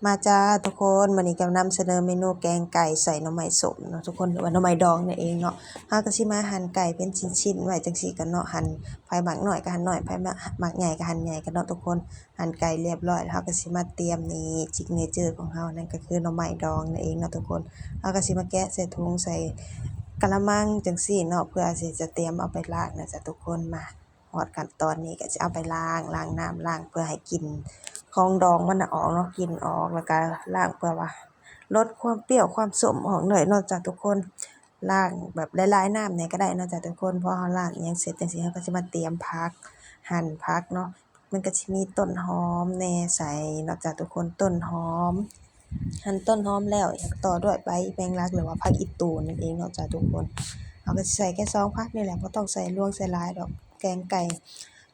ມາຈ້າທຸກຄົນ ມື້ນີ້ກໍນຳສະເໜີເມນູແກງໄກ່ໃສ່ໜໍ່ໄມ້ສົ້ມເນາະທຸກຄົນ ຫຼືວ່າໜໍ່ໄມ້ດອງນັ້ນເອງເນາະ. ເຮົາກໍຊິມາຫັ່ນໄກ່ເປັນຊິ້ນໆໄວ້ຈັ່ງຊີ້ກ່ອນເນາະ ຫັ່ນ ໃຜມັກໜ້ອຍກໍຫັ່ນໜ້ອຍ ໃຜມັກ ມັກໃຫຍ່ກໍຫັ່ນໃຫຍ່ກັນເນາະທຸກຄົນ. ຫັ່ນໄກ່ລຽບຮ້ອຍ ເຮົາກໍຊິມາຕຽມນີ້ ຊິກເນເຈີຂອງເຮົາ ນັ້ນກໍຄືໜໍ່ໄມ້ດອງນັ້ນເອງເນາະທຸກຄົນ. ເຮົາກໍຊິມາແກະໃສ່ຖົງ ໃສ່ກະລະມັງຈັ່ງຊີ້ເນາະ ເພື່ອທີ່ຈະຕຽມເອົາໄປລ້າງນະຈ້າທຸກຄົນ. ມາ ຮອດຂັ້ນຕອນນີ້ກໍຊິເອົາໄປລ້າງ ລ້າງນ້ຳ ລ້າງເພື່ອໃຫ້ກິ່ນຂອງດອງມັນນະອອກເນາະ ກິ່ນອອກ ແລ້ວກໍລ້າງເພື່ອວ່າລົດຄວາມປ່ຽວຄວາມສົ້ມອອກໜ້ອຍເນາະຈ້າທຸກຄົນ. ລ້າງແບບຫຼາຍໆນ້ຳແດ່ກໍໄດ້ເນາະຈ້າທຸກຄົນ. ພໍເຮົາລ້າງອີ່ຫຍັງເສັດຈັ່ງຊີ້ ເຮົາກໍຊິມາຕຽມຜັກ ຫັ່ນຜັກເນາະ ມັນກໍຊິມີຕົ້ນຫອມແດ່ໃສ່ເນາະຈ້າທຸກຄົນ ຕົ້ນຫອມ ຫັ່ນຕົ້ນຫອມແລ້ວ ແລ້ວກໍຕໍ່ດ້ວຍໃບແມງລັກ ຫຼືວ່າຜັກອີ່ຕູນັ້ນເອງເນາະຈ້າທຸກຄົນ. ເຮົາກໍຊິໃສ່ແຄ່ສອງຜັກນີ້ແຫຼະ ບໍ່ຕ້ອງໃສ່ຫຼວງໃສ່ຫຼາຍດອກ ແກງໄກ່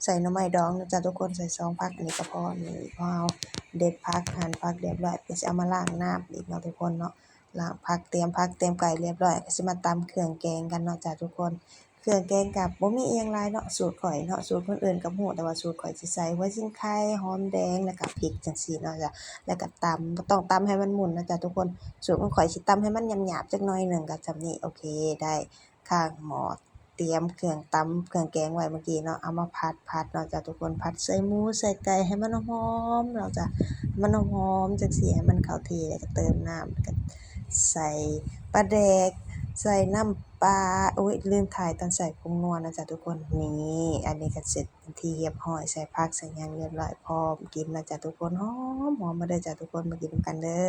ໃສ່ໜໍ່ໄມ້ດອງເນາະຈ້າທຸກຄົນ. ໃສ່ສອງຜັກ ອັນນີ້ກໍພໍ ນີ້ພໍເຮົາເດັດຜັກ ຫັ່ນຜັກລຽບຮ້ອຍ ກໍຊິເອົາມາລ້າງນ້ຳອີກເນາະທຸກຄົນເນາະ. ລ້າງຜັກ ຕຽມຜັກ ຕຽມໄກ່ລຽບຮ້ອຍ ກໍຊິມາຕຳເຄື່ອງແກງກັນເນາະຈ້າທຸກຄົນ. ເຄື່ອງແກງກໍບໍ່ມີອີ່ຫຍັງຫຼາຍເນາະ ສູດຂ້ອຍເນາະ ສູດຄົນອື່ນກໍບໍ່ຮູ້ ແຕ່ວ່າສູດຂ້ອຍຊິໃສ່ຫົວສີໄຄ ຫອມແດງ ແລ້ວກໍພິກຈັ່ງຊີ້ເນາະຈ້າ ແລ້ວກໍຕຳ ບໍ່ຕ້ອງຕຳໃຫ້ມັນໝຸ່ນນະຈ້າທຸກຄົນ. ສູດຂອງຂ້ອຍຊິຕຳໃຫ້ມັນຫຍາບໆຈັກໜ້ອຍໜຶ່ງ ກໍສ່ຳນີ້ ໂອເຄ ໄດ້ ຂ້າງໝໍ້ ຕຽມເຄື່ອງຕຳເຄື່ອງແກງໄວ້ເມື່ອກີ້ເນາະ ເອົາມາຜັດໆເນາະຈ້າທຸກຄົນ. ຜັດໃສ່ໝູໃສ່ໄກ່ໃຫ້ມັນຫອມເນາະຈ້າ ໃຫ້ມັນຫອມໆຈັ່ງຊີ້ ໃຫ້ມັນເຂົ້າທີ່ ແລ້ວກໍເຕີມນ້ຳ ແລ້ວກໍໃສ່ປາແດກ ໃສ່ນ້ຳປາ ໂອ້ຍ ລືມຖ່າຍຕອນໃສ່ຜົງນົວນະຈ້າທຸກຄົນ. ນີ້ ອັນນີ້ກໍເສັດເປັນທີ່ຮຽບຮ້ອຍ ໃສ່ຜັກໃສ່ຫຍັງຮຽບຮ້ອຍ ພ້ອມກິນແລ້ວຈ້າທຸກຄົນ. ຫອມໆ ມາເດີຈ້າທຸກຄົນ ມາກິນນຳກັນເດີ.